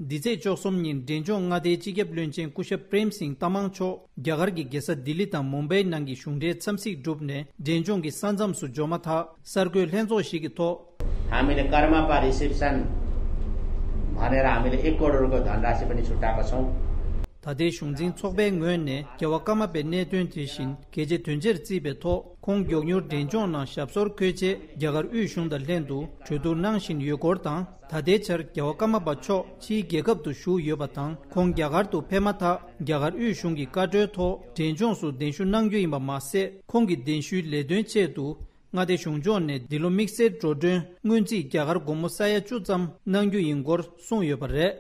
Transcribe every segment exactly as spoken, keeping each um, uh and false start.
འདི་ཚེས་བཅུ་གསུམ་ཉིན་འབྲས་ལྗོངས་མངའ་སྡེའི་སྤྱི་ཁྱབ་བློན་ཆེན་སྐུ་ཞབས་པྲེམ་སིང་ཏ་མང་མཆོག་རྒྱ་གར་གྱི་རྒྱལ་ས་ལྡི་ལི་དང་མུམ་བྷའི་ནང་གི་གཞུང་འབྲེལ་འཚམས་གཟིགས་བསྒྲུབས་ནས་འབྲས་ལྗོངས་ཀྱི་ས་མཚམས་སུ་འབྱོར་མ་ཐག་གསར་འགོད་ལྷན་ཚོགས་ཤིག་གི་ཐོག हामीले कर्मापा रिसिप्सन भनेर हामीले एक करोडको धनराशि पनि छुट्याएका छौँ। ད་ལྟའི་གཞུང་འཛིན་ཚོགས་པའི་ངོས་ནས་རྒྱལ་བ་ཀརྨ་པའི་གནད་དོན་དེ་བཞིན་གལ་ཆེ་དོན་ཆེར་བརྩིས་པའི་ཐོག་ཁོང་མགྱོགས་མྱུར་འབྲས་ལྗོངས་ནང་ཞབས་སོར་འཁོད་ཆེད་རྒྱ་གར་དབུས་གཞུང་དང་ལྷན་དུ་གྲོས་བསྡུར་གནང་བཞིན་ཡོད་སྐོར་དང་། ད་ལྟའི་ཆར་རྒྱལ་བ་ཀརྨ་པ་མཆོག་ཕྱིའི་རྒྱལ་ཁབ་ཏུ་བཞུགས་ཡོད་པ་དང་། ཁོང་རྒྱ་གར་དུ་ཕེབས་མ་ཐག་རྒྱ་གར་དབུས་གཞུང་གི་བཀའ་འཁྲོལ་ཐོག་འབྲས་ལྗོངས་སུ་གདན་ཞུ་གནང་རྒྱུ་ཡིན་པ་མ་ཟད། ཁོང་གི་གདན་ཞུའི་ལས་དོན་ཆེད་དུ་མངའ་སྡེ་གཞུང་ཕྱོགས་ནས་འདི་ལོ་དམིགས་བསལ་འགྲོ་གྲོན་སྔོན་རྩིས་རྒྱ་གར་སྒོར་མོ་ས་ཡ་བཅུ་ཙམ་གནང་རྒྱུ་ཡིན་སྐོར་གསུངས་ཡོད་པ་རེད།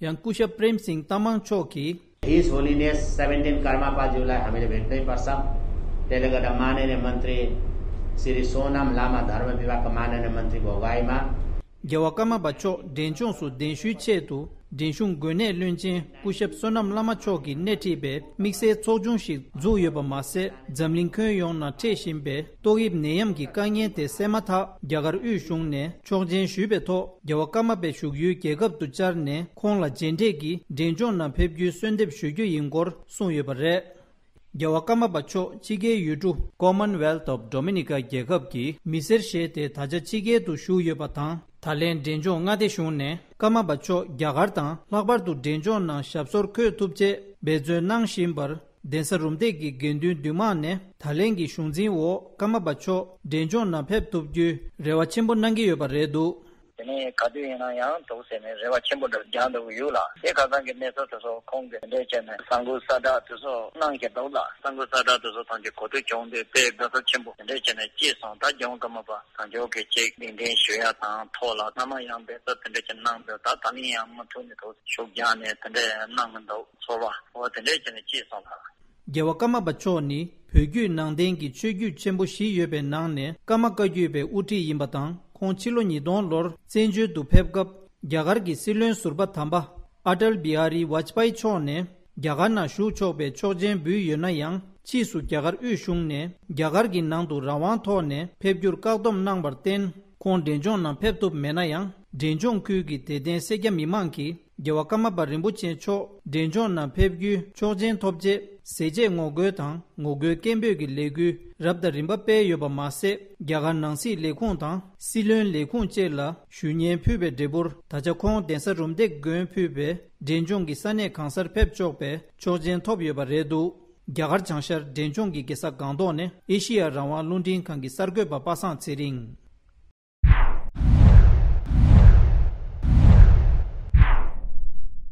ཡང་སྐུ་ཞབས་པྲེམ་སིང་ཏ་མང་མཆོག་གིས། His Holiness Seventeenth कर्मापाज्यूलाई हामीले भेट्नै पर्छ। त्यसले गर्दा माननीय मन्त्री श्री सोनाम लामा, धर्म विभागका माननीय मन्त्रीको अगुवाईमा རྒྱལ་བ་ཀརྨ་པ་མཆོག་འབྲས་ལྗོངས་སུ་གདན་ཞུའི་ཆེད་དུ་འབྲས་ལྗོངས་དགོན་གནས་བློན་ཆེན་སྐུ་ཞབས་བསོད་ནམས་བླ་མ་མཆོག་གིས་སྣེ་ཁྲིད་པའི་དམིགས་བསལ་ཚོགས་ཆུང་ཞིག་འཛུགས་ཡོད་པ་མ་ཟད། འཛམ་གླིང་ཁྱོན་ཡོངས་ནང་འཕྲད་བཞིན་པའི་ཏོག་དབྱིབས་ནད་ཡམས་ཀྱི་དཀའ་ངལ་དེ་སེལ་མ་ཐག་རྒྱ་གར་དབུས་གཞུང་ནས་ཆོག་མཆན་ཞུས་པའི་ཐོག་རྒྱལ་བ་ཀརྨ་པའི་བཞུགས་ཡུལ་རྒྱལ་ཁབ་ཏུ་བཅར་ནས་ཁོང་ལ་མཇལ་འཕྲད་ཀྱིས་འབྲས་ལྗོངས་ནང་ཕེབས་རྒྱུའི་གསོལ་འདེབས་ཞུ་རྒྱུ་ཡིན་སྐོར་གསུངས་ཡོད་པ་རེད། རྒྱལ་བ་ཀརྨ་པ་མཆོག་ཕྱི་རྒྱལ་ཡུལ་གྲུ་Commonwealth of Dominica རྒྱལ་ཁབ་ཀྱི་མི་སེར་ཞེས་ཏེ་ད་ཆ་ཕྱི་རྒྱལ་དུ་བཞུགས་ཡོད་པ་དང་། ད་ལན་འབྲས་ལྗོངས་མངའ་སྡེ་གཞུང་ནས་ཀརྨ་པ་མཆོག་རྒྱ་གར་དང་ལྷག་པར་དུ་འབྲས་ལྗོངས་ནང་ཞབས་སོར་འཁོད་ཐུབ་ཆེད་འབད་བརྩོན་གནང་བཞིན་པར། གདན་ས་རུམ་བཏེག་གི་དགེ་འདུན་འདུས་མང་ནས་ད་ལན་གྱི་གཞུང་འཛིན་འོག་ཀརྨ་པ་མཆོག་འབྲས་ལྗོངས་ནང་ཕེབས་ཐུབ་རྒྱུའི་རེ་བ་ཆེན་པོ་གནང་གི་ཡོད་པ་རེད་འདུག། དེ་ནས་ག་དུས་ཡིན་ན་ཡང་འདུག་ཟེར་ནས་རེ་བ་ཆེན་པོ་འདྲ་རྒྱག་འདུག་ཡོད་ལ། དེ་ཁ་སང་གི་གནས་ཚུལ་དེ་ཚོ་ཁོང་གིས་དེ་འདྲས་བྱས་ནས་གསར་འགོད་གསལ་བསྒྲགས་དེ་ཚོ་གནང་གི་འདུག་ལ། གསར་འགོད་གསལ་བསྒྲགས་དེ་ཚོ་ཐམས་ཅད་གོ་ཐོས་བྱུང་སྟེ་དཔེ་དགའ་ཚོར་ཆེན་པོ་དེ་འདྲས་བྱས་ནས་སྐྱེས་སོང་། ད་རྒྱལ་བ་ཀརྨ་པ་དང་ཇོ་གི་ཅིག་ལིང་ལིང་ཞུ་ཡ་དང་ཐོག་ལ་སྔ་མ་ཡང་འབད་རྩོལ་དེ་འདྲས་ཀྱི་གནང་འདུག། ད་ད་ལན་ཡང་མུ་མཐུད་ནས་འདུག་ཤུགས་རྒྱག་ནས་དེ་འདྲས་གནང་གི་འདུག་ཚོར་བ་འོ་དེ་འདྲས་བྱས་ནས་སྐྱེས་སོང་ལ། རྒྱལ་བ་ཀརྨ་པ་མཆོག་ནི་བོད་བརྒྱུད་ནང་བསྟན་གྱི་ཆོས་བརྒྱུད་ཆེན་པོ་བཞི་ཡོད་པའི་ནང་ནས་ཀརྨ་བཀའ་བརྒྱུད་པའི་དབུ་ཁྲིད་ཡིན་པ་དང་། ཁོང་ཕྱི་ལོ་ཉིས་སྟོང་ལོར་བཙན་བྱོལ་དུ་ཕེབས་སྐབས་རྒྱ་གར་གྱི་སྲིད་བློན་ཟུར་པ་དམ་པ་ཨ་ཏལ་བི་ཧ་རི་ཝཱཇ་པཱི་མཆོག་ནས་རྒྱ་གར་ནང་བཞུགས་ཆོག་པའི་ཆོག་མཆན་འབུལ་ཡོད་ན་ཡང་། ཕྱིས་སུ་རྒྱ་གར་དབུས་གཞུང་ནས་རྒྱ་གར་གྱི་ནང་དུ་རང་དབང་ཐོག་ནས་ཕེབས་རྒྱུར་བཀག་སྡོམ་གནང་བར་བརྟེན། ཁོང་འབྲས་ལྗོངས་ནང་ཕེབས་ཐུབ་མེད་ན་ཡང་། འབྲས་ལྗོངས་ཁུལ་གྱི་དད་ལྡན་སེར་སྐྱ་མི་མང་གིས་རྒྱལ་བ་ཀརྨ་པ་རིན་པོ་ཆེ་མཆོག་འབྲས་ལྗོངས་ནང་ཕེབས་རྒྱུའི་ཆོག་མཆན་ཐོབ་རྗེས། ཟས་བཅད་ངོ་རྒོལ་དང་ངོ་རྒོལ་སྐད་འབོད་ཀྱི་ལས་འགུལ་རབ་དང་རིམ་པ་སྤེལ་ཡོད་པ་མ་ཟད། རྒྱ་གར་ནང་སྲིད་ལས་ཁུངས་དང་སྲིད་བློན་ལས་ཁུངས་བཅས་ལ་ཞུ་སྙན་ཕུལ་བའི་འབྲས་བུར། ད་ཆ་ཁོང་གདན་ས་རུམ་བཏེག་དགོན་ཕུད་པའི་འབྲས་ལྗོངས་ཀྱི་ས་གནས་གང་སར་ཕེབས་ཆོག་པའི་ཆོག་མཆན་ཐོབ་ཡོད་པ་རེད་འདུག། རྒྱ་གར་བྱང་ཤར་འབྲས་ལྗོངས་ཀྱི་རྒྱལ་ས་སྒང་ཏོག་ནས་ཨེ་ཤི་ཡ་རང་དབང་རླུང་འཕྲིན་ཁང་གི་གསར་འགོད་པ་པ་སངས་ཚེ་རིང་།